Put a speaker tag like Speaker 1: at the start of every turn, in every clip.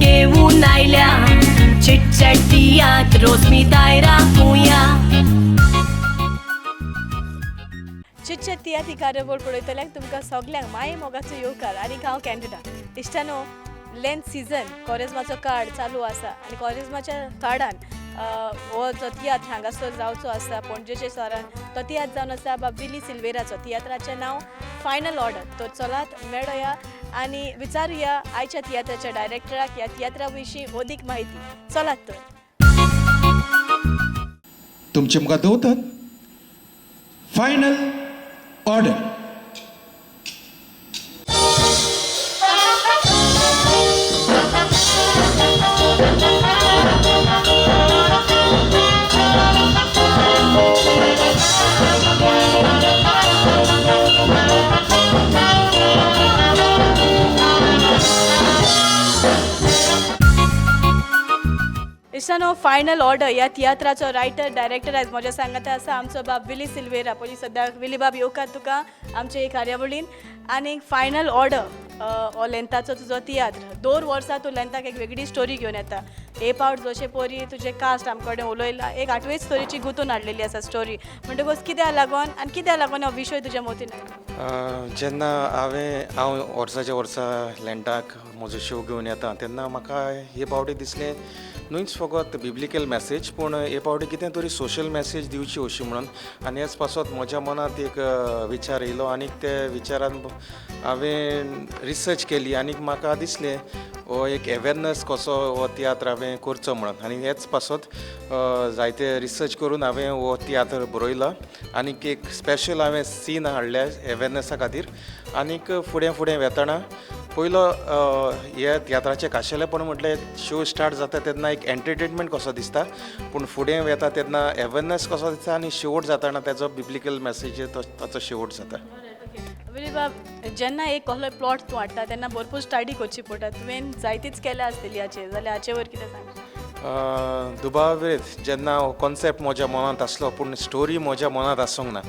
Speaker 1: घेऊन आयल्या. चिटचॅट तियात्र रोजमी दायरा पुया.
Speaker 2: चिटचॅट तियात्र ही कार्यावळ पळयतल्यांक तुमकां सगल्यांक माये मोगाचो येवकार आनी हांव कॅनडा. इश्टानो, लेंथ सिजन कॉरेज्माचो काळ चालू आसा आनी कॉरेज्माच्या काळान हो जो तियात्र हांगासर जावचो आसा पणजेच्या शहरान, तो तियात्र जावन आसा बाब विली सिल्वेराचो. तियात्राचें नांव फायनल ऑर्डर. तर चलात मेळोया आनी विचारुया आयच्या तियात्राच्या डायरेक्टराक ह्या तियात्रा विशीं अदीक म्हायती. चलात तर.
Speaker 3: तुमचे मुखार दवरतात फायनल ऑर्डर.
Speaker 2: इश्टानो, फायनल ऑर्डर ह्या तियात्राचो रायटर डायरेक्टर आयज म्हज्या सांगाता आसा आमचो बाब विली सिल्वेरा. पयलीं सद्याक विली बाब, येवकार तुका आमचे हे कार्यावळीन. आनी फायनल ऑर्डर हो लेंताचो तुजो तियात्र, दर वर्सा तूं लेंताक एक वेगळी स्टोरी घेवन येता. हे पावट जशे परी तुजें कास्ट आम कडेन उलयला, एक आठवेच स्टोरीची गुंतून हाडलेली आसा स्टोरी, म्हणटकूच कित्याक लागून आनी कित्याक लागून हो विशय तुज्या मतीन आयलो?
Speaker 4: जेन्ना हांव वर्साच्या वर्सा लेंटाक म्हजो शो घेवन येता तेन्ना म्हाका हे फावटी दिसलें न्हूच फकत बिब्लिकल मॅसेज, पूण हे फावटी कितें तरी सोशल मॅसेज दिवची अशी म्हणून. आनी हेच पासत म्हज्या मनांत एक विचार येयलो आनी ते विचारान हांवें रिसर्च केली आनी म्हाका दिसलें हो एक एवेरनस कसो हो तियात्र हांवें करचो म्हणून. आनी हेच पासत जायते रिसर्च करून हांवें हो तियात्र बरयलो आनीक एक स्पेशल हांवें सीन हाडल्या एवेरनसा खातीर. आनीक फुडें फुडें वेतना पयलो ह्या तियात्राचें खाशेलेपण म्हटल्यार शो स्टार्ट जाता तेन्ना एक एंटरटेनमेंट कसो दिसता, पूण फुडें वेता तेन्ना एवेरनस कसो दिसता आनी शेवट जाताना तेजो बिब्लिकल मॅसेज ताचो शेवट जाता.
Speaker 2: विली बाब, जेन्ना एक कसलो प्लॉट तूं हाडटा तेन्ना भरपूर स्टडी करची पडटा. तुवें जायतीच केल्या आसतली हाचेर, जाल्यार हाचे वयर कितें सांग?
Speaker 4: दुबावीत जेन्ना हो कॉन्सेप्ट म्हज्या मनांत आसलो पूण स्टोरी म्हज्या मनांत आसूंक ना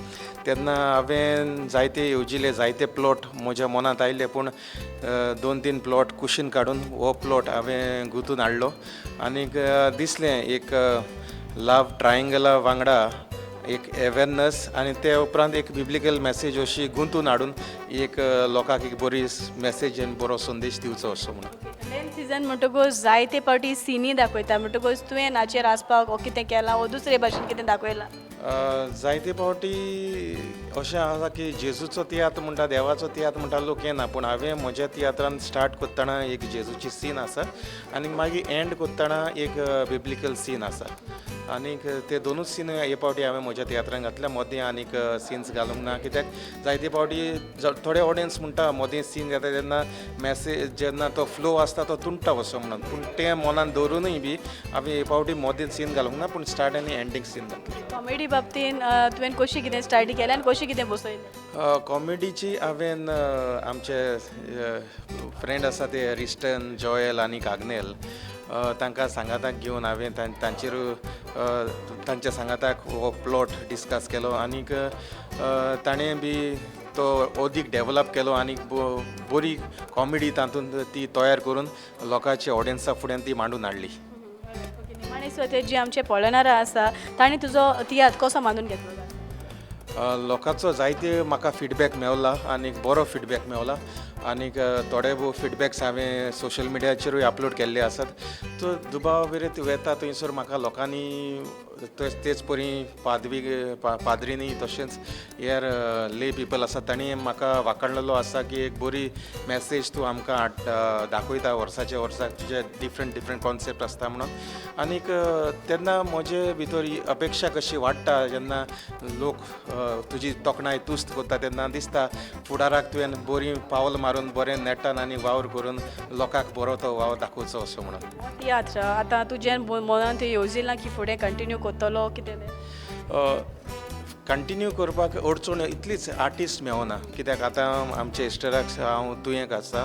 Speaker 4: तेन्ना हांवें जायते येवजिले, जायते प्लॉट म्हज्या मनांत आयले, पूण 2-3 प्लॉट कुशीन काडून हो प्लॉट हांवें गुंतून हाडलो. आनीक दिसलें एक लव ट्रायंगला वांगडा एक एवेरनस आनी ते उपरांत एक बिब्लिकल मॅसेज अशी गुंतून हाडून एक लोकांक एक बरी मॅसेज आनी बरो संदेश दिवचो असो म्हणून.
Speaker 2: लेंथ सिजन म्हणटकूच जायते फावटी सिनी दाखयता, म्हणटकूच तुवें हाचेर आसपाक हो कितें केलां वो दुसरे भाशेन कितें दाखयलां?
Speaker 4: जायते फावटी अशें आसा की जेजूचो तियात्र म्हणटा, देवाचो तियात्र म्हणटा, लोक येना, पूण हांवें म्हज्या तियात्रान स्टार्ट करतना एक जेजूची सीन आसा आनी मागीर एंड करतना एक बिब्लिकल सीन आसा. आनीक ते दोनूच सीन हे फावटी हांवें म्हज्या तियात्रान घातल्या. मदीं आनीक सिन्स घालूंक ना, कित्याक जायते फावटी थोडे ऑडियन्स म्हणटा मदीं सीन जाता तेन्ना मॅसेज जेन्ना तो फ्लो आसता तो तुंट्टा असो म्हणून, पूण तें मनान दवरुनूय बी हांवें हे फावटी मदीं सीन घालूंक ना, पूण स्टार्ट आनी एंडींग सीन घातलें.
Speaker 2: कॉमेडी बाबतीन तुवें कशी कितें स्टडी केल्या आनी कशी कितें बसयलें?
Speaker 4: कॉमेडीची हांवें आमचे फ्रेंड आसा ते रिस्टन, जॉयल आनी काग्नेल, तांकां सांगाताक घेवन हांवें तांचेर तांच्या सांगाताक हो प्लॉट डिस्कस केलो आनीक ताणें बी तो अदीक डेवलप केलो आनीक बरी कॉमेडी तातूंत ती तयार करून लोकांच्या ऑडियन्सा फुड्यान ती मांडून हाडली.
Speaker 2: निमाणें सुद्दां जी आमचे पळयणारां आसा तांणी तुजो तियात्र कसो मानून घेतलो?
Speaker 4: लोकांचो जायते म्हाका फिडबॅक मेवला आनीक बरो फिडबॅक मेवला आनीक थोडे भोव फिडबॅक्स हांवें सोशल मिडियाचेरूय अपलोड केल्ले आसात. सो दुबाव विरयत वेता थंयसर म्हाका लोकांनी तेच परी पाद्रींनी तशेंच हेर ले पिपल आसा तांणी म्हाका वाखाणलेलो आसा की एक बरी मॅसेज तूं आमकां दाखयता वर्साच्या वर्साक, तुजे डिफरंट डिफरंट कॉन्सेप्ट आसता म्हणून. आनीक तेन्ना म्हजे भितर ही अपेक्षा कशी वाडटा, जेन्ना लोक तुजी तोखणाय तुस्त करता तेन्ना दिसता फुडाराक तुवें बरी पावल मारून बरें नेटान आनी वावर करून लोकांक बरो तो वावर दाखोवचो असो म्हणून.
Speaker 2: तियात्र आतां तुजें मनान तें येवजिलां की फुडें कंटिन्यू करतलो कितें तें?
Speaker 4: कंटिन्यू करपाक अडचण इतलीच आर्टिस्ट मेवना, कित्याक आतां आमच्या इस्टराक हांव तुयेंक आसा,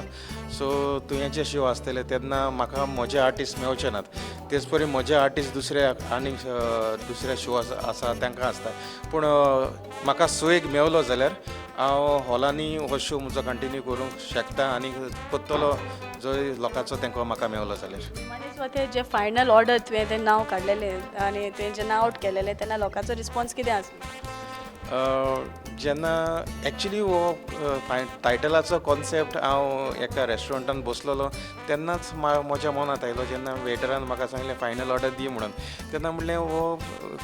Speaker 4: सो तुयेंचे शो आसतले तेन्ना म्हाका म्हजे आर्टिस्ट मेवचे नात. तेच परी म्हजे आर्टिस्ट दुसरे आनीक दुसरे शो आसा तांकां आसता, पूण म्हाका सोयीक मेवलो जाल्यार हांव हॉलांनी हो शो म्हजो कंटिन्यू करूंक शकता आनी करतलो जंय लोकांचो तेंको म्हाका मेवलो जाल्यार.
Speaker 2: मनीस ते जे फायनल ऑर्डर तुवें तें नांव काडलेलें आनी तुवें जेन्ना आवट केलेलें तेन्ना लोकांचो रिस्पोन्स कितें आसलो?
Speaker 4: जेन्ना एक्चुली हो टायटलाचो कॉन्सेप्ट हांव एका रेस्टॉरंटान बसलेलो तेन्नाच म्हज्या मनांत आयलो. जेन्ना वेटरान म्हाका सांगलें फायनल ऑर्डर दी म्हणून, तेन्ना म्हणलें हो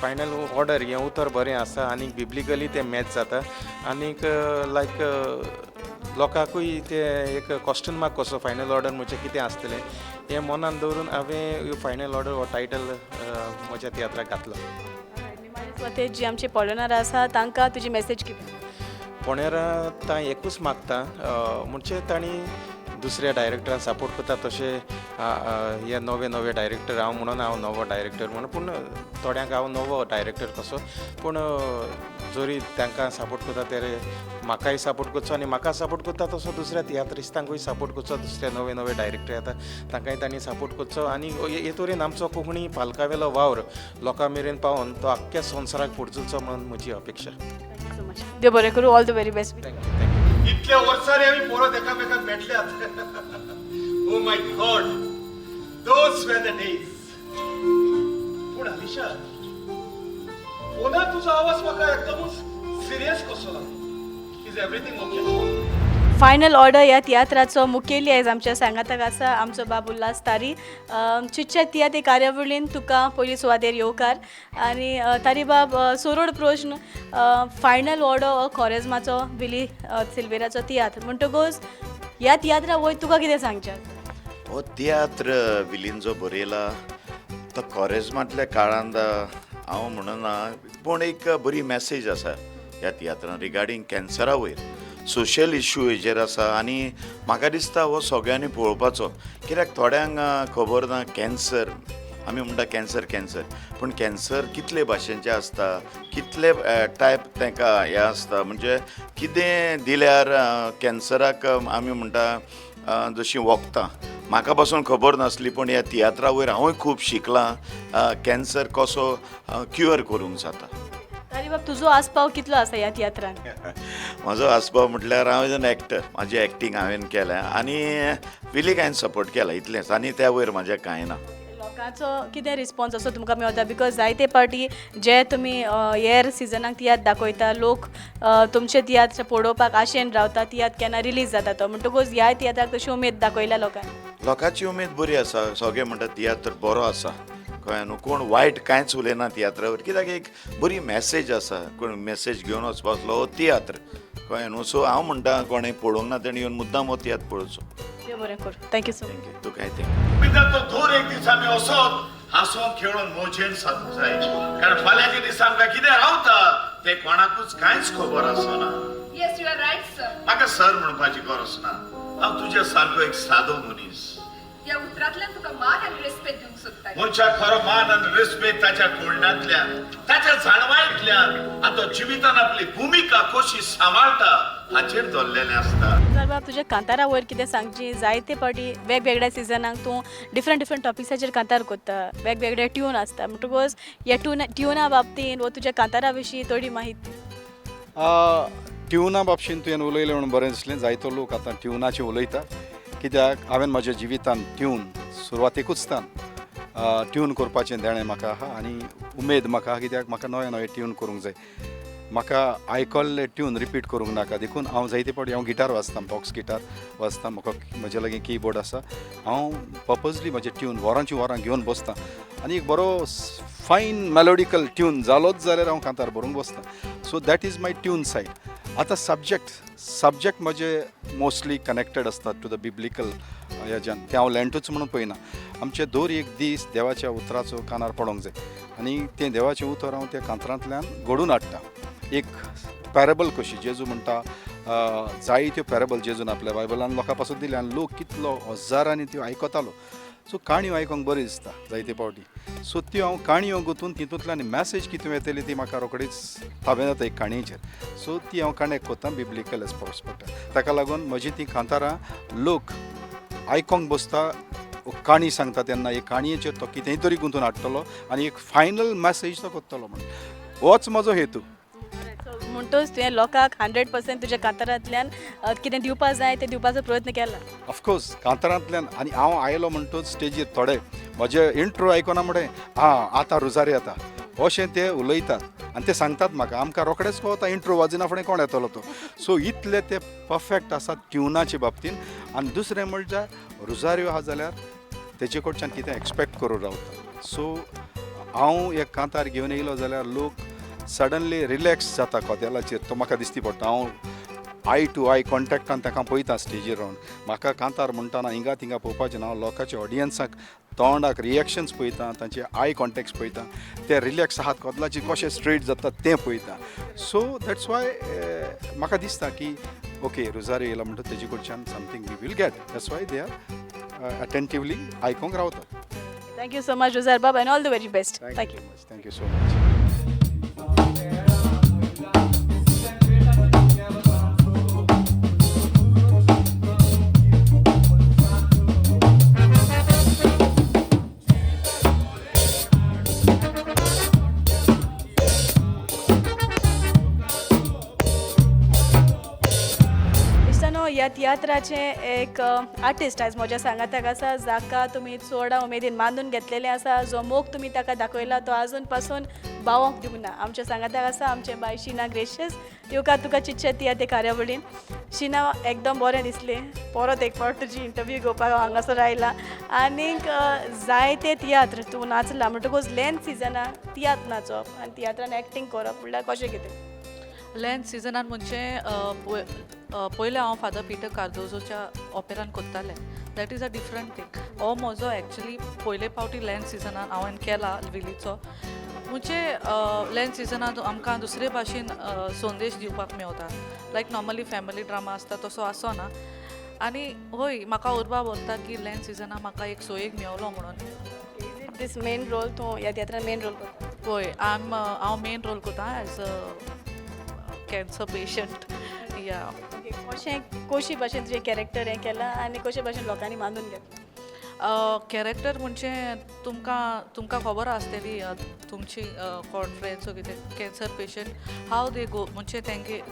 Speaker 4: फायनल ऑर्डर हें उतर बरें आसा आनी बिब्लिकली तें मॅच जाता आनीक लायक लोकांकूय तें एक क्वेश्चन मार्क कसो फायनल ऑर्डर म्हणजे कितें आसतलें हें मनान दवरून हांवें फायनल ऑर्डर हो टायटल म्हज्या तियात्राक घातलो.
Speaker 2: ते जी आमची पळोवणार आसा तांकां तुजी मॅसेज कितें?
Speaker 4: पणेरा तां एकूच मागता म्हणजे तांणी दुसऱ्या डायरेक्टरान सपोर्ट करता तशें हे नवे नवे डायरेक्टर हांव म्हणून हांव नवो डायरेक्टर म्हणून, पूण थोड्यांक हांव नवो डायरेक्टर कसो, पूण जरी तांकां सपोर्ट करता ते म्हाकाय सपोर्ट करचो आनी म्हाका सपोर्ट करता तसो दुसऱ्या तियात्रिस्तांकूय सपोर्ट करचो, दुसरे नवे नवे डायरेक्टर येता तांकांय तांणी सपोर्ट करचो आनी हे तरेन आमचो कोंकणी पालकावेलो वावर लोकां मेरेन पावोवन तो आख्ख्या संवसाराक पोरचुचो म्हणून म्हजी अपेक्षा.
Speaker 2: Thank you so much. देव बरें करूं. All the very best.
Speaker 4: Thank you. Thank you.
Speaker 5: इतल्या वर्सांनी आमी परत एकामेकांक मेटल्यात. Oh my God, those were the days. पूण अलिशा, फोनार तुजो आवाज म्हाका एकदमच सिरियस कसो लागलो. Is everything okay?
Speaker 2: Final order ह्या तियात्राचो मुखेली आयज आमच्या सांगाताक आसा आमचो बाब उल्हास तारी. चिटचॅट तियात्र कार्यावळीन तुका पयली सुवातेर येवकार. आनी तारी बाब, सोरोड प्रश्न, फायनल ऑर्डर हो खोरेजमाचो विली सिल्वेराचो तियात्र म्हणटकूच ह्या तियात्रा वयर तुका कितें सांगचें?
Speaker 6: हो तियात्र विलीन जो बरयला तो कॉरेजमांतल्या काळांत हांव म्हणना, पूण एक बरी मॅसेज आसा ह्या तियात्रान रिगार्डींग कॅन्सरा वयर, सोशल इश्यू हेजेर आसा. आनी म्हाका दिसता हो सगळ्यांनी पळोवपाचो, कित्याक थोड्यांक खबर ना कॅन्सर, आमी म्हणटा कॅन्सर कॅन्सर, पूण कॅन्सर कितले भाशेंचे आसता, कितले टायप तांकां हें आसता, म्हणजे कितें दिल्यार कॅन्सराक आमी म्हणटा जशीं वखदां म्हाका पासून खबर नासली, पूण ह्या तियात्रा वयर हांवूय खूब शिकलां कॅन्सर कसो क्युअर करूंक जाता.
Speaker 2: तारी बाब, तुजो आस्पाव कितलो आसा ह्या तियात्रान?
Speaker 6: म्हजो आस्पाव म्हटल्यार हांव एज एन एक्टर, म्हाजी एक्टींग हांवें केल्या आनी विलीक हांवें सपोर्ट केला इतलेंच, आनी त्या वयर म्हाजें कांय ना.
Speaker 2: लोकांचो कितें रिस्पोन्स असो तुमकां मेळटा? Because जायते पावटी जे तुमी हेर सिजनाक तियात्र दाखयता, लोक तुमचे तियात्र पळोवपाक आशेन रावता, तियात्र केन्ना रिलीज जाता तो, म्हणटकूच ह्या तियात्राक तशी उमेद दाखयल्या लोकांनी?
Speaker 6: लोकांची उमेद बरी आसा, सगळे म्हणटा तियात्र बरो आसा, कळ्ळें न्हू, कोण वायट कांयच उलयना तियात्रावर, कित्याक एक बरी मॅसेज आसा, कोण मॅसेज घेवन वचपाचो हो तियात्र, कळ्ळें न्हू. सो हांव म्हणटा कोणें पळोवंक ना तेणें येवन मुद्दाम हो तियात्र पळोवचो.
Speaker 2: देव बरें करूं. Thank you so much.
Speaker 6: Thank you. तुकाय thank you.
Speaker 7: पिता तो दर एक दीस आमी असोच हांसोन खेळून मजेन सारूंक जाय, कारण फाल्यांच्या दिसा आमकां कितें रावता तें कोणाकूच कांयच खबर आसना.
Speaker 8: Yes, you are right, sir.
Speaker 7: म्हाका सर म्हणपाची गरज ना, हांव तुज्या सारको एक सादो मनीस.
Speaker 8: ह्या उतरांतल्यान तुका मान आनी रेस्पेद दिवंक सोदता.
Speaker 7: मनशाक खरो मान आनी रेस्पेद ताच्या कोळणांतल्यान, ताच्या जाणवायेंतल्यान आनी तो जिवितान आपली भुमिका कशी सांबाळटा हाचेर धरलेलें आसता.
Speaker 2: तर बाब, तुज्या कांतारा वयर कितें सांगची? जायते पावटी वेगवेगळ्या सिजनाक तूं डिफरंट डिफरंट टॉपिक्साचेर कांतार करता, वेगवेगळे ट्यून आसता, म्हणटकूच ह्या ट्युना बाबतीन वो तुज्या कांतारा विशीं थोडी माहिती.
Speaker 9: ट्युना बाबतीन तुवें उलयलें म्हणून बरें दिसलें. जायतो लोक आतां ट्युनाचेर उलयता, कित्याक हांवें म्हज्या जिवितान ट्यून सुरवातेकूच तान ट्यून करपाचें देणें म्हाका आहा आनी उमेद म्हाका आहा, कित्याक म्हाका नवे नवे ट्यून करूंक जाय, म्हाका आयकल्ले ट्यून रिपीट करूंक नाका. देखून हांव जायते फावटी हांव गिटार वाजता, बॉक्स गिटार वाजता, म्हाका म्हजे लागीं किबोर्ड आसा, हांव पर्पजली म्हजें ट्यून वरांची वरां घेवन बसता आनी एक बरो फायन मेलोडिकल ट्यून जालोच जाल्यार हांव कांतार बरोवंक बसता. So that is my tune side. आतां सब्जेक्ट म्हजे मोस्टली कनेक्टेड आसता टू the biblical हेज्यान, तें हांव लँटूच म्हणून पळयना. आमचे दर एक दीस देवाच्या उतराचो कानार पडोंक जाय आनी तें देवाचें उतर हांव त्या कांतरांतल्यान घडोवन हाडटा. एक पॅरेबल कशी जेजू म्हणटा, जायत्यो पॅरेबल जेजून आपल्या बायबलान लोकां पासून दिल्या आनी लोक कितलो हजारांनी त्यो आयकतालो. सो काणयो आयकोंक बऱ्यो दिसता जायते फावटी. सो त्यो हांव काणयो गुंतून तितूंतल्यान मॅसेज कितें येतली ती म्हाका रोखडीच थावें जाता एक काणयेचेर. सो ती हांव कनेक्ट करता बिब्लिकल एज पडटा. ताका लागून म्हजी ती कांतारां लोक आयकोंक बसता, काणी सांगता तेन्ना एक काणयेचेर तो कितेंय तरी गुंतून हाडटलो आनी एक फायनल मॅसेज तो करतलो म्हण, होच म्हजो हेतू.
Speaker 2: म्हणटकूच म्हणटूच तुवें लोकांक 100% तुज्या कांतारांतल्यान कितें दिवपा जाय तें दिवपाचो प्रयत्न केला.
Speaker 9: ऑफकोर्स कांतारांतल्यान. आनी हांव आयलो म्हणटूच स्टेजीर थोडे म्हजे इंट्रो आयकना म्हणटे आं आतां रुजारी येता अशें ते उलयतात आनी ते सांगतात म्हाका, आमकां रोखडेच कळता इंट्रो वाजिना फुडें कोण येतलो तो. सो इतले ते परफेक्ट आसात ट्युनाचे बाबतीन. आनी दुसरें म्हणल्यार रुजारियो आहा जाल्यार तेजे कडच्यान कितें एक्सपेक्ट करून रावता. सो हांव एक कांतार घेवन येयलो जाल्यार लोक सडनली रिलॅक्स जाता कदेलाचेर, तो म्हाका दिसती पडटा. हांव I to I कॉन्टेक्टान ताका पळयता स्टेजीर रावन. म्हाका कांतार म्हणटाना हिंगा थिंगा पळोवपाचें ना, हांव लोकांच्या ऑडियन्साक तोंडाक रिएक्शन्स पळयता, तांचे I contacts पळयता, ते रिलॅक्स आहात कदलाचे कशे स्ट्रेट जाता तें पळयता. सो that's why म्हाका दिसता की ओके रुजारी येयला म्हणटा तेजे कडच्यान something we will get, that's why they are attentively आयकोंक रावतात.
Speaker 2: Thank you so much Rosario Bab and all the very best. Thank you.
Speaker 9: Thank you so much.
Speaker 2: ह्या तियात्राचें एक आर्टिस्ट आयज म्हज्या सांगाताक आसा, जाका तुमी चोडा उमेदीन मानून घेतलेलें आसा, जो मोग तुमी ताका दाखयला तो आजून पासून बावोंक दिवंक ना. आमच्या सांगाताक आसा आमचें बाय शिना ग्रेशियस. येवकार तुका चिटचॅट तियात्र कार्यावळीन. शिना, एकदम बरें दिसलें परत एक फावट तुजी इंटरव्यू घेवपाक हांव हांगासर आयलां. आनीक जायते तियात्र तूं नाचला म्हणटकूच लेंत सिजनाक तियात्र नाचप आनी तियात्रान एक्टींग करप म्हणल्यार कशें कितें?
Speaker 10: लेंत सिजनान म्हणजे पयलें हांव फादर पिटर कार्दोजोच्या ऑपेरान कोत्तालें, that is a different thing. हो म्हजो एक्चुली पयले फावटी लेंत सिजनान हांवें केला विलीचो. म्हणजे लेंत सिजनान आमकां दुसरे भाशेन संदेश दिवपाक मेवता, लायक नॉर्मली फॅमिली ड्रामा आसता तसो आसना. आनी हय म्हाका उर्बा भरता की लेंत सिजनान म्हाका एक सोयीक मेवलो म्हणून.
Speaker 2: Is it this main role, तूं ह्या तियात्रान मेन रोल करता?
Speaker 10: हय, हांव मेन रोल करता एज अ कॅन्सर पेशंट. या
Speaker 2: कशें कशी भाशेन तुजें कॅरेक्टर हें केलां आनी कशे भाशेन लोकांनी मानून घेतलां?
Speaker 10: कॅरेक्टर म्हणजे तुमकां खबर आसतली तुमची कोण फ्रेंड्स कितें cancer patient how they go, म्हणजे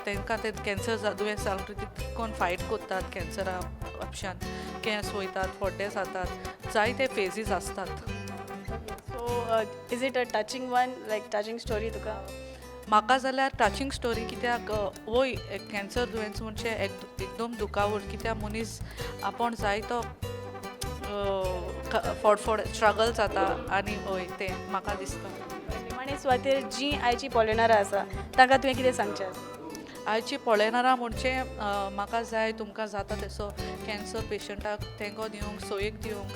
Speaker 10: तेंकां तें कॅन्सर दुयेंस जालें म्हणटकीर कोण फायट करतात कॅन्सरा आपशान, केंस वयतात, फोड्डे जातात, जायते फेजीस आसतात.
Speaker 2: So is it a touching one, like touching story तुका?
Speaker 10: म्हाका जाल्यार टचिंग स्टोरी कित्याक वय कॅन्सर दुयेंस म्हणजे एकदम दुखावट, कित्याक मनीस आपूण जाय तो फडफड स्ट्रगल जाता आनी हय तें म्हाका दिसता.
Speaker 2: निमाणे सुवातेर जी आयची पळयणारां आसा तांकां तुवें कितें सांगचें आसा?
Speaker 10: आयची पळयणारां म्हणजे म्हाका जाय तुमकां जाता तसो कॅन्सर पेशंटाक तेंको दिवंक, सोयीक दिवंक.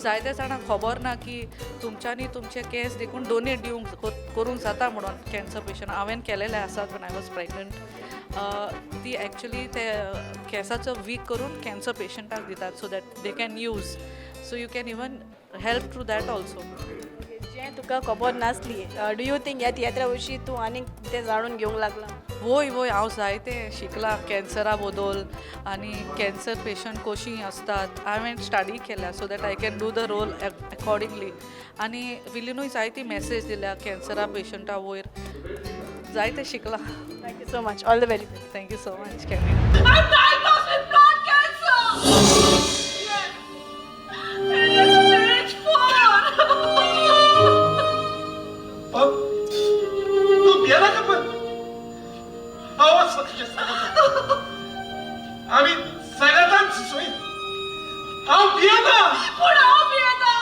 Speaker 10: जायते जाणांक खबर ना की तुमच्यांनी तुमचे केंस देखून डोनेट दिवंक करूंक जाता म्हणून कॅन्सर पेशंट. हांवें केलेले आसात when I was pregnant. ती एक्चुली ते केंसाचो वीक करून कॅन्सर पेशंटाक दितात so that they can use, so you can even help through that also.
Speaker 2: जें तुका खबर नासली, do you think ह्या तियात्रा विशीं तूं आनीक तें जाणून घेवंक लागला?
Speaker 10: वय वय, हांव जायतें शिकलां कॅन्सरा बद्दल आनी कॅन्सर पेशंट कशीं आसतात. हांवें स्टडी केल्या so that I can do the role accordingly. आनी विलीनूय जायती मॅसेज दिल्या कॅन्सरा पेशंटा वयर, जायतें शिकलां.
Speaker 2: Thank you so much, all the very best.
Speaker 10: Thank you so much, Canada.
Speaker 8: I'm diagnosed with blood cancer! Yes! It is stage 4!
Speaker 5: तूं भियेना का पण? हांव आसा तुज्या सांगाता, आमी सांगातान सोय, हांव भियेना.
Speaker 8: पूण हांव भियेता.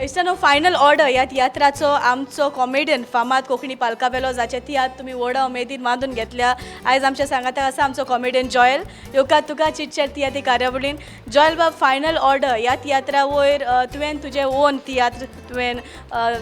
Speaker 2: इश्टानो, फायनल ऑर्डर ह्या तियात्राचो आमचो कॉमेडियन फामाद कोंकणी पालकावेलो जाचे तियात्र तुमी व्हडा उमेदीन बांदून घेतल्या, आयज आमच्या सांगाताक आसा आमचो कॉमेडियन जॉयल. येवकार तुका चिटचॅट तियात्री कार्यावळीन. जॉयल बाब, फायनल ऑर्डर ह्या तियात्रा वयर तुवें तुजें ओन तियात्र तुवें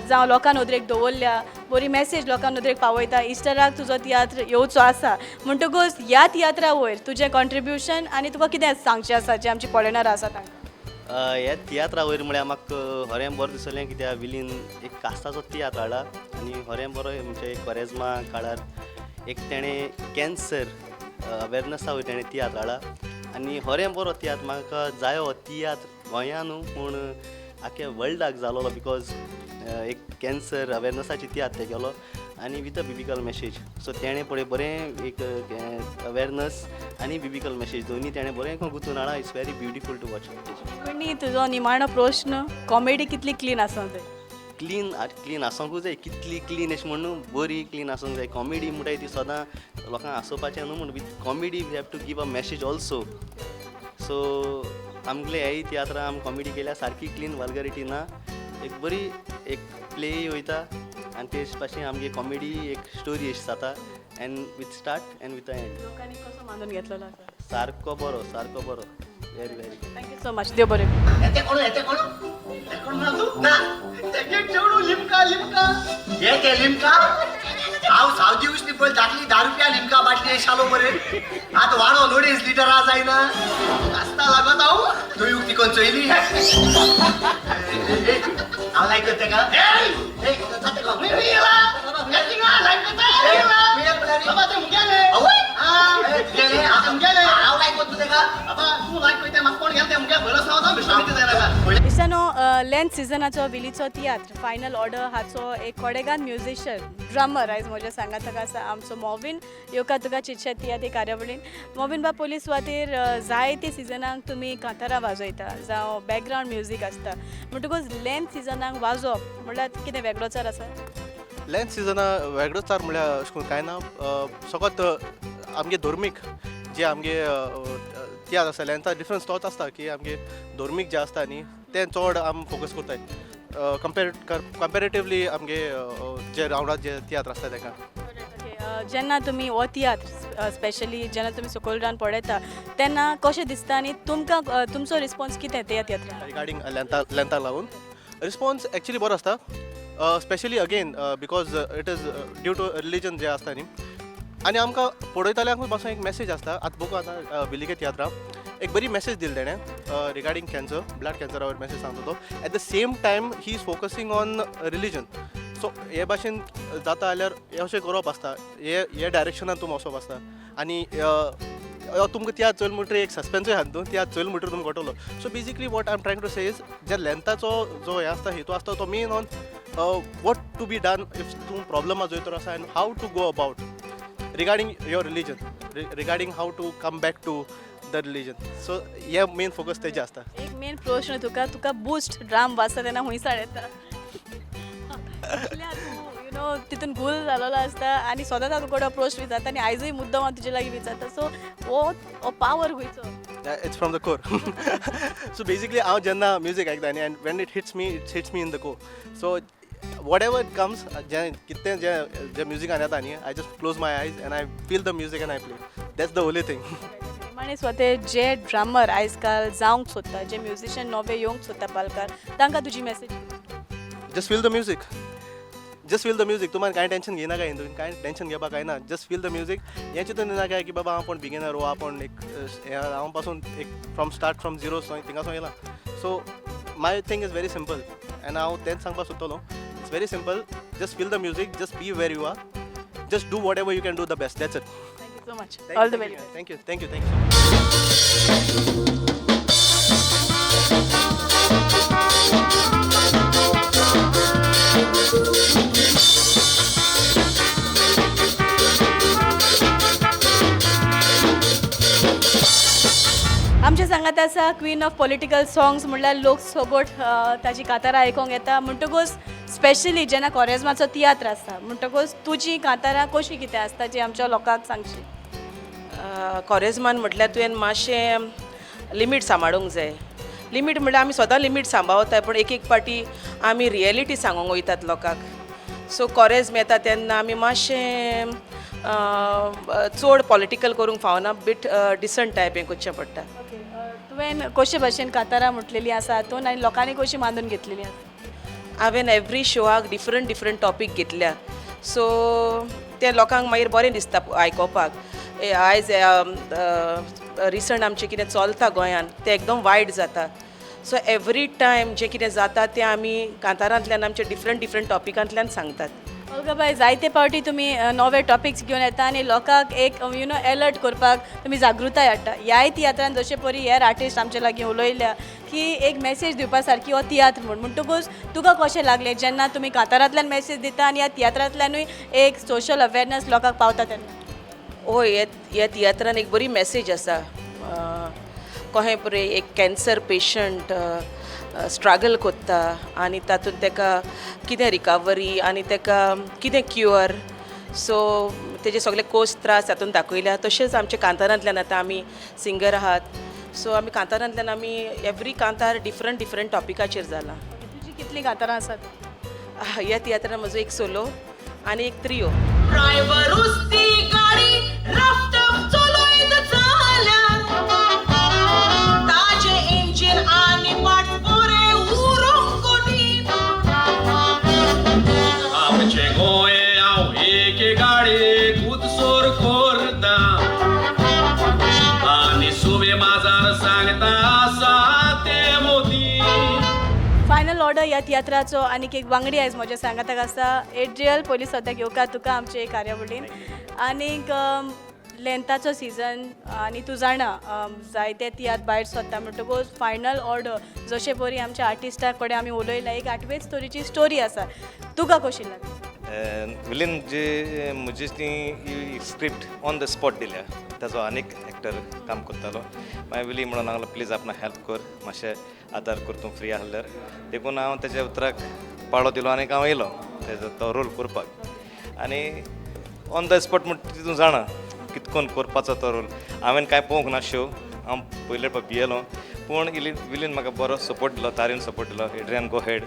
Speaker 2: जावं लोकां नदरेक दवरल्या, बरी मॅसेज लोकां नदरेक पावयता. इस्टराक तुजो तियात्र येवचो आसा म्हणटकूच ह्या तियात्रा वयर तुजें कॉन्ट्रिब्युशन आनी तुका कितें सांगचें आसा जें आमची पळयणारां आसा तांकां?
Speaker 11: ह्या तियात्रा वयर म्हळ्यार म्हाका खरें बरें दिसलें कित्याक विलीन एक कास्ताचो तियात्र हाडला आनी खरें बरो म्हणजे कोरेज्मा काळार एक तेणें कॅन्सर अवेरनसा वयर तेणें तियात्र हाडला आनी खरें बरो तियात्र म्हाका जायो हो तियात्र गोंया न्हू पूण आख्या वर्ल्डाक जालोलो, because एक कॅन्सर अवेरनसाची तियात्र ते केलो. आनी with a biblical message. So तेणें पळय बरें एक अवेरनस आनी बिबिकल मॅसेज दोनी तेणें बरें गुंतून हाडला. It's very beautiful to watch.
Speaker 2: आनी तुजो निमाणो प्रश्न, कॉमेडी कितली क्लीन आसूंक जाय?
Speaker 11: क्लीन क्लीन आसूंकूच जाय. कितली क्लीन अशें म्हणून बरी क्लीन आसूंक जाय. कॉमेडी म्हणटाय ती सदां लोकांक हांसोवपाचें न्हू म्हूण, with comedy we have to give a message also. So आमगेले हेय तियात्रां आमी कॉमेडी केल्या सारकी क्लीन, वल्गरिटी ना, एक बरी एक प्ले वयता आनी ते पाशी आमगे कॉमेडी एक स्टोरी अशी जाता and with start and with end.
Speaker 2: लोकांनी कसो मानून घेतलेलो आसा?
Speaker 11: सारको बरो, सारको बरो, very very.
Speaker 2: Thank you so much. देव बरें.
Speaker 12: येते कोण, येते कोण, कोण ना तू ना तेगे चेडू लिमका लिमका हे ते लिमका. हांव सावजी उसनी पळय धाकली 10 रुपया लिमका बाटली शालो बरे. आतां वाडो 2.5 लिटर आ जायना आसता लागत. हांव तुवें उक्ती कोण चोयली? हांव लायक करता का?
Speaker 2: इश्टानो, लेंथ सिजनाचो विलीचो तियात्र फायनल ऑर्डर हाचो एक कोडेगान म्युजिशियन ड्रमर आयज म्हज्या सांगाताक आसा आमचो मोविन. येवकार तुका चिटशेट तियात्र कार्यावळीन. मोविन बाब, पयली सुवातेर जायते सिजनाक तुमी कांतारां वाजयता जावं बॅकग्रावंड म्युजीक आसता, म्हणटकूच लेंथ सिजनाक वाजोवप म्हणल्यार कितें वेगळोचार आसा?
Speaker 13: लेंथ सिजना वेगळोचार म्हणल्यार अशें करून कांय ना, फकत आमगे धर्मीक जे आमगे तियात्र आसा लेंथा डिफरन्स तोच आसता की आमगे धर्मीक जे आसता न्ही तें चड आमी फोकस करताय कंपेरेटिवली आमगे जे रावंडात जे तियात्र आसता तेका.
Speaker 2: जेन्ना तुमी हो तियात्र स्पेशली जेन्ना तुमी सकयल रावन पळयता तेन्ना कशें दिसता आनी तुमकां तुमचो रिस्पोन्स कितें त्या तियात्राक
Speaker 13: रिगार्डींग लेंथाक लागून? रिस्पोन्स एक्चुली बरो आसता, specially again because it is due to religion जे आसता न्ही, आनी आमकां पळयतल्यांकूय पासून एक मॅसेज आसता. आतां बघू आतां विलिके तियात्रा एक बरी मॅसेज दिली तेणें रिगार्डींग कॅन्सर, ब्लड कॅन्सरावर मॅसेज सांगता तो. At the same time he is focusing on religion. So हे भाशेन जाता जाल्यार हें अशें करप आसता, हे डायरेक्शनान तूं वचप आसता आनी तुमकां तियात्र चोयल म्हणटकीर एक सस्पेन्सूय आहा न्हू, तियात्र चोयल म्हणटकीर तुमकां कळटलो. So basically what I am trying to say is जे लेंथाचो जो हें आसता हेतू आसता तो main on what to be done if तूं प्रॉब्लमा जंय तर आसा and how to go about regarding your religion, regarding how to come back to the religion. So हे मेन फोकस तेजे आसता.
Speaker 2: एक मेन प्रश्न तुका, तुका बुस्ट ड्राम वाजता तेन्ना हुंयसाण येता? You know तितून गुल जालोलो आसता आनी सदांच तुका कोण प्रश्न विचारता आनी आयजूय मुद्दम हांव तुजे लागीं विचारता. सो हो पावर खंयचो?
Speaker 13: It's from the core. So basically हांव जेन्ना म्युजीक आयकता न्ही and when it hits me, it hits me in the core. So whatever it comes, जें कितें जें जें म्युजिकान येता न्ही, I just close my eyes and I feel the music and I play. That's the only thing.
Speaker 2: निमाणे सुवातेर जे drummer आयज काल जावंक सोदता, जे म्युजिशियन नवे येवंक सोदता पालकार, तांकां तुजी message?
Speaker 13: Just feel the music, just feel the music. तुमकां कांय टेंशन घेयनाका, हितून कांय टेंशन घेवपाक कांय ना, जस्ट फील the music. हें चिंतून येनाका की बाबा हांव कोण बिगिनर हो आपूण एक हांव पासून एक फ्रॉम स्टार्ट फ्रॉम झिरो थिंगासून येयला. So my thing is very simple and हांव तेंच सांगपाक सोदतलो. It's very simple, just feel the music, just be where you are, just do whatever you can do the best. That's it.
Speaker 2: Thank you so much. All the very best.
Speaker 13: Thank you, thank you, thank you so much.
Speaker 2: आमच्या सांगात आसा queen of political songs, म्हणल्यार लोक सोगोट ताजी कांतारां आयकोंक येता. म्हणटकूच specially जेन्ना कोरेज्माचो तियात्र आसता म्हणटकूच तुजी कांतारां कशी कितें आसता जी आमच्या लोकांक सांगशी?
Speaker 14: कोरेज्मान म्हटल्यार तुवें मातशें लिमीट सांबाळूंक जाय. लिमीट म्हळ्यार आमी स्वता लिमीट सांबाळताय, पूण एक एक पाटी आमी रियलिटी सांगूंक वयतात लोकांक. सो कोरेज्म येता तेन्ना आमी मातशें चड पॉलिटिकल करूंक फावना, बीट डिसंट टायप हें करचें पडटा.
Speaker 2: तुवें कशे भाशेन कांतारां म्हटलेलीं आसा हातून आनी लोकांनी कशी मानून घेतलेली आसा?
Speaker 14: हांवें एवरी शोआक डिफरंट डिफरंट टॉपीक घेतल्या, सो तें लोकांक मागीर बरें दिसता आयकोपाक. आयज रिसंट आमचें कितें चलता गोंयान तें एकदम वायट जाता. सो एवरी टायम जें कितें जाता तें आमी कांतारांतल्यान आमचे डिफरंट डिफरंट टॉपिकांतल्यान सांगतात.
Speaker 2: ओल्गा बाय, जायते फावटी तुमी नवे टॉपिक्स घेवन येता आनी लोकांक एक you know alert करपाक तुमी जागृताय हाडटा. ह्याय तियात्रान जशे परी हेर आर्टिस्ट आमचे लागीं उलयल्या की एक मॅसेज दिवपा सारकी हो तियात्र म्हूण, म्हणटकूच तुका कशें लागलें जेन्ना तुमी कांतारांतल्यान मॅसेज दिता आनी ह्या तियात्रांतल्यानूय एक सोशल अवेरनस लोकांक पावता तेन्ना?
Speaker 14: हय, ह्या तियात्रान एक बरी मॅसेज आसा. कहें पळय एक कॅन्सर पेशंट स्ट्रगल कोत्ता आनी तातूंत तेका कितें रिकवरी आनी तेका कितें क्युअर, सो तेजे सगळे कोस त्रास तातूंत दाखयल्या. तशेंच आमच्या कांतारांतल्यान आतां आमी सिंगर आहात, सो आमी कांतारांतल्यान आमी एवरी कांतार डिफरंट डिफरंट टॉपिकाचेर जाला.
Speaker 2: तुजी कितलीं कांतारां आसात?
Speaker 14: ह्या तियात्रान म्हजो एक सोलो आनी एक त्रियो.
Speaker 8: ड्रायव्हरूच ती गाडी रफ टफ चलयत जाल्यार ताजें इंजीन आनी पार्ट्स बरे उरूंक कठीण.
Speaker 15: आमचे गोंय हांव एक गाडी कुदसोर करता आनी सुवे बाजार सांगता आसा ते मोदी.
Speaker 2: फायनल ऑर्डर ह्या तियात्राचो आनीक एक वांगडी आयज म्हज्या सांगाताक आसा, एड्रियल. पयलीं सद्याक येवकार तुका आमचे कार्यावळीन. आनीक लेंताचो सिजन आनी तूं जाणा जायते तियात्र भायर सरता, म्हणटकूच फायनल ऑर्डर जशे परी आमच्या आर्टिस्टा कडेन आमी उलयला, एक आठवेच तरेची स्टोरी आसा, तुका कशी लागली?
Speaker 16: विलीन जे म्हजी ती स्क्रिप्ट ऑन the spot दिल्या, ताजो आनीक एक्टर काम करतालो. मागीर विली म्हणून लागलो, प्लीज आपणाक हेल्प कर, मातशें आदार कर, तूं फ्री आहल्यार. देखून हांव तेज्या उतराक पाळो दिलो आनी हांव येयलो तेजो तो रोल करपाक. आनी ऑन the spot म्हणटा तूं जाणा कितकोन करपाचो तो रोल. हांवें कांय पळोवंक ना शो, हांव पयले भियेलो, पूण विलीन म्हाका बरो सपोर्ट दिलो, तारीन सपोर्ट दिलो, एड्रियन गो हेड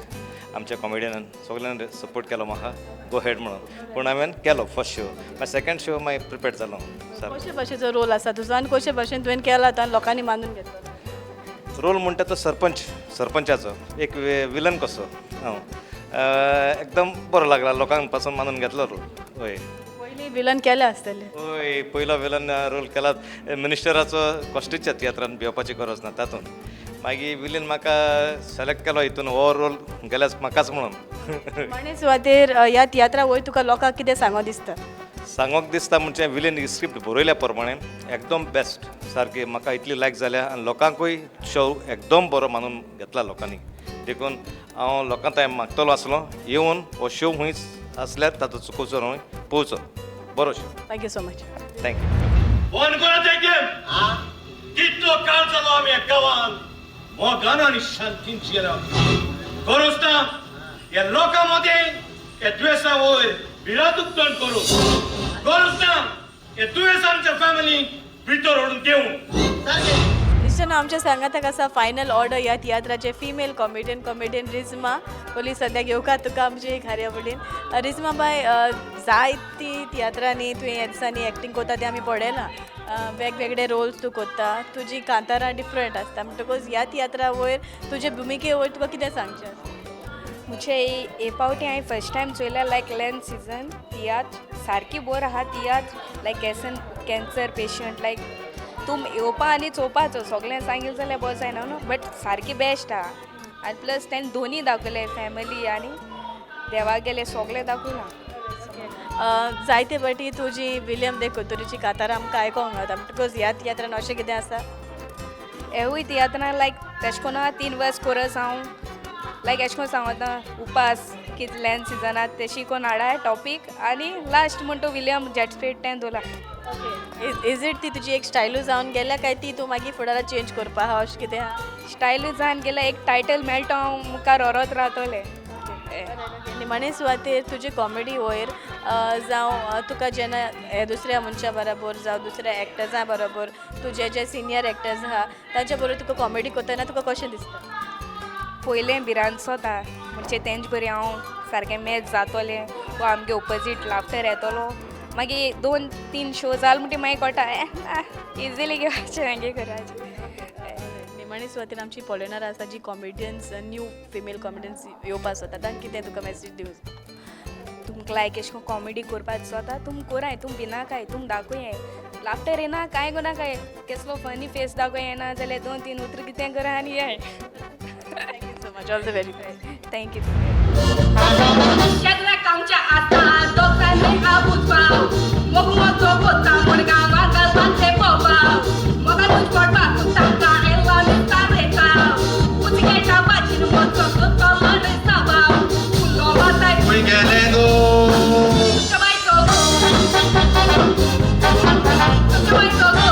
Speaker 16: आमच्या कॉमेडियनान सगळ्यान सपोर्ट केलो म्हाका गो हेड म्हणून. पूण हांवें केलो फर्स्ट शो, मागीर सेकंड शो मागीर प्रिपेर जालो सारको.
Speaker 2: कशे भाशेचो रोल आसा तुजो आनी कशे भाशेन तुवें केला आनी लोकांनी मानून घेतलो?
Speaker 16: रोल म्हणटा तो सरपंचाचो एक विलन कसो. हांव एकदम बरो लागला, लोकांक पासून मानून घेतलो रोल. हय,
Speaker 2: पयलीं विलन केले आसतले?
Speaker 16: हय, पयलो विलन रोल केला मिनिस्टराचो. कॉस्टिच्या तियात्रान भिवपाची गरज ना तातूंत. मागीर विलीन म्हाका सिलेक्ट केलो हितून, हो रोल गेल्याच म्हाकाच म्हणून.
Speaker 2: निमाणे सुवातेर ह्या तियात्रा वयर तुका लोकांक कितें सांगो दिसता?
Speaker 16: सांगोंक दिसता म्हणजे विलीन स्क्रिप्ट बरयल्या प्रमाणे एकदम बेस्ट, सारकी म्हाका इतली लायक जाल्या आनी लोकांकूय शो एकदम बरो मानून घेतला लोकांनी. देखून हांव लोकां थंय मागतलो आसलो येवन हो शो खंयच आसल्यार ताचो चुकोवचो न्हय, पळोवचो, बरो show.
Speaker 2: Thank you so much.
Speaker 16: Thank you.
Speaker 15: Phone करा गेम. कितलो काळ जालो आमी ह्या गांवान मोगान आनी शांतीन जियेला. गरज ना ह्या लोकां मदें ह्या दुयेंसा वयर भिरांत उक्तण करूं. गरज ना ह्या दुयेंस आमच्या फॅमिलीक भितर हाडून घेवं.
Speaker 2: इश्टानो, आमच्या सांगाताक आसा फायनल ऑर्डर ह्या तियात्राचे फिमेल कॉमेडियन, कॉमेडियन रिजमा. पयलीं सद्याक येवकार तुका आमचे कार्यावळीन. रिजमा बाय, जायती तियात्रांनी तुवें ह्या दिसांनी एक्टींग करता तें आमी पळयलां, वेगवेगळे रोल्स तूं करता, तुजी कांतारां डिफरंट आसता, म्हणटकूच ह्या तियात्रा वयर तुजे भुमिके वयर तुका कितें सांगचें आसा?
Speaker 17: मुझे हे पावटी हांवें फर्स्ट टायम चोयल्या लायक लेंत सिजन तियात्र सारकी बोर आहा तियात्र, लायक कॅन्सर पेशंट लायक तूं येवपा आनी चोवपाचो. सगळें सांगिल्लें जाल्यार बरो जायना न्हू, बट सारकी बेस्ट आहा. आनी प्लस तेणें दोनी दाखयले, फॅमिली आनी देवा गेले सगळें दाखयलां.
Speaker 2: जायते फावटी तुजी विलियम दे कोतोरीची कांतारां आमकां आयकोंक मेळटा, म्हणटकूच ह्या तियात्रान अशें कितें आसा?
Speaker 17: हेवूय तियात्रान लायक तेशें कोन्न 3 वर्स कोरस हांव लायक एशें कोन्न सांगता उपास कितें लेंत सिजनात तेशी कोन्न हाडा टॉपीक आनी लास्ट म्हण तो विलियम जेटस्पेट तें दवरला.
Speaker 2: ओके, is it ती तुजी एक स्टायलू जावन गेल्या काय ती तूं मागीर फुडाराक चेंज करपा आहा अशें कितें आहा?
Speaker 17: स्टायलू जावन गेल्या, एक टायटल मेळटा हांव मुखार व्हरत रावतलें.
Speaker 2: निमाणे सुवातेर तुजी कॉमेडी वयर जावं तुका जेन्ना दुसऱ्या मनशा बरोबर जावं दुसऱ्या एक्टर्सां बरोबर तुजे जे सिनियर एक्टर्स आहा तांच्या बरोबर तुका कॉमेडी करतना तुका कशें दिसता?
Speaker 17: पयलें भिरांत दिसता, म्हणजे तेंचे बरी हांव सारकें मॅच जातोलें वा आमगे ओपोजीट लाफ्टर येतलो. मागीर 2-3 शो जाल म्हणटी मागीर कळटा इजिली घेवपाचें मागीर कराचें.
Speaker 2: निमाणे सुवातेर आमची पळयणार आसा जी कॉमेडियन्स, न्यू फिमेल कॉमेडियन्स येवपा सोदता तांकां कितें तुका मॅसेज दिवं?
Speaker 17: तुमकां लायक एशें कोन्न कॉमेडी करपा दिसता तुम कोराय, तुम भिनाकाय, तुम दाखोय. लाफ्टर येना कांय कोनाकाय, केसलो फनी फेस दाखोय येना जाल्यार 2-3 उतरां कितें करा आनी ये.
Speaker 2: Thank you so much, all the very best.
Speaker 17: Thank you.
Speaker 8: शेजरा आमच्या आता दोगांनी आबुजपाव मोग मोजो कोता म्हण गांवां गांवांचे पोपाव मोगा तुज पडपाक तांकां येला निस्तारेताव उचकेटा बाजीन मोजो कोतो निस्ताबाव फुलो वाताय
Speaker 7: खंय गेलें गो
Speaker 8: तुमच्या बायचो गो तुमच्या बायचो गो.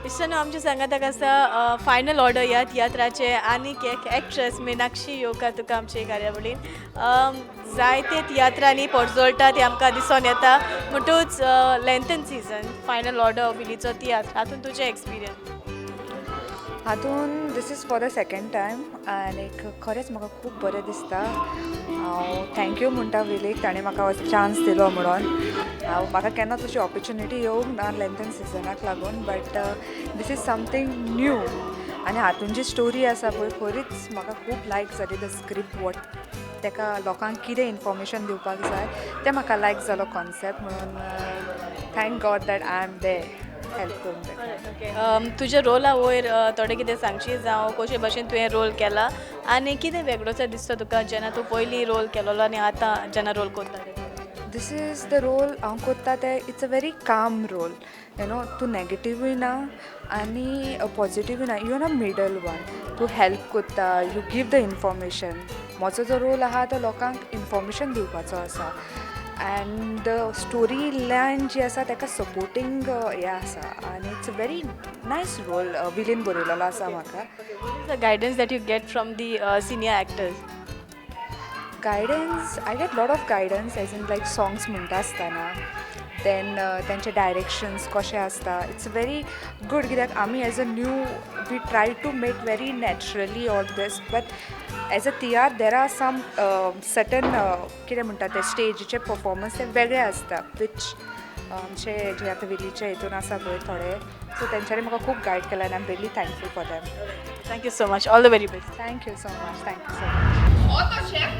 Speaker 2: इश्टानो, आमच्या सांगाताक आसा फायनल ऑर्डर ह्या तियात्राचे आनीक एक एक्ट्रेस मिनाक्षी येवकार तुका आमचे कार्यावळीन. जायते तियात्रांनी पोरजोळटा ती आमकां दिसोन येता, म्हणटूच लेंथन सिजन फायनल ऑर्डर विलीचो तियात्र हातून तुजें एक्सपिरियन्स?
Speaker 18: हातून this is for the second time आनीक खरेंच म्हाका खूब बरें दिसता. हांव thank you म्हणटा विलीक, ताणें म्हाका चान्स दिलो म्हणून. हांव म्हाका केन्ना तशी ऑपॉर्च्युनिटी येवंक ना लेंथन सिजनाक लागून, but this is something new. आनी हातून जी स्टोरी आसा पळय खरीच म्हाका खूब लायक जाली. The script what ताका लोकांक कितें इन्फॉर्मेशन दिवपाक जाय तें म्हाका लायक जालो कॉन्सेप्ट, म्हणून thank God that I am there help करूंक ताका.
Speaker 2: तुज्या रोला वयर थोडें कितें सांगशी, जावं कशे भशेन तुवें रोल केला आनी कितें वेगळोसो दिसता तुका जेन्ना तूं पयलीं रोल केलोलो आनी आतां जेन्ना रोल करता?
Speaker 18: This is the role हांव कोत्ता तें it's a very calm role, you know, तूं नेगेटिवूय ना आनी पॉजिटिवूय ना, you are a middle one. तूं हेल्प कोत्ता, you give the information. म्हजो जो रोल आहा तो लोकांक इन्फॉर्मेशन दिवपाचो आसा एंड the story line जी आसा ताका सपोर्टींग हें आसा आनी it's a very nice role. विलीन बरयलेलो आसा म्हाका.
Speaker 2: The guidance that you get from the senior actors?
Speaker 18: Guidance, I get lot of guidance as in like songs म्हणटा आसतना, देन तेंचे डायरेक्शन्स कशे आसता, it's very good. कित्याक आमी as a new we try to make very naturally all this, but as a tiatr there are some certain कितें म्हणटा ते स्टेजीचे परफॉर्मन्स ते वेगळे आसता, which आमचे जे आतां विलीचे हितून आसा पळय थोडे, सो तेंच्यांनी म्हाका खूब गायड केला आनी I am really thankful for them.
Speaker 2: Thank you so much, all the very best.
Speaker 18: Thank you so much, thank you so much.
Speaker 8: हो तो शेफ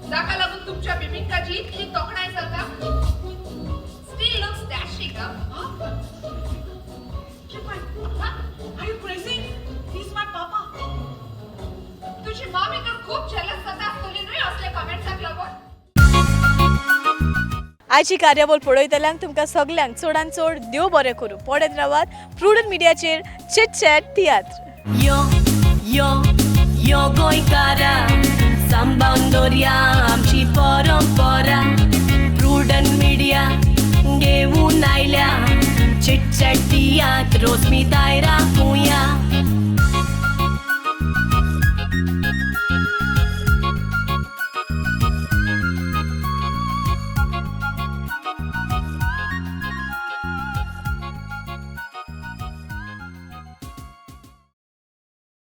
Speaker 8: जाका लागून तुमच्या बिबिंकाची इतली तोखणाय जाता. Still looks dashing, huh?
Speaker 10: Are you crazy? He's my papa.
Speaker 8: तुझी मामी तर खूप जेलस जाता आसतली न्हय असले कमेंट्साक लागून.
Speaker 2: आयची कार्यावळ पळयतल्यांक तुमकां सगल्यांक चडान चड देव बरें करूं. पळयत रावात प्रुडंट मिडियाचेर चिट चॅट तियात्र.
Speaker 1: यो यो यो गोंयकारा सांबाळून दवरया आमची परंपरा, प्रुडंट मिडिया घेवन आयल्या चिटचॅट तियात्र रोजमी दायरा कुया.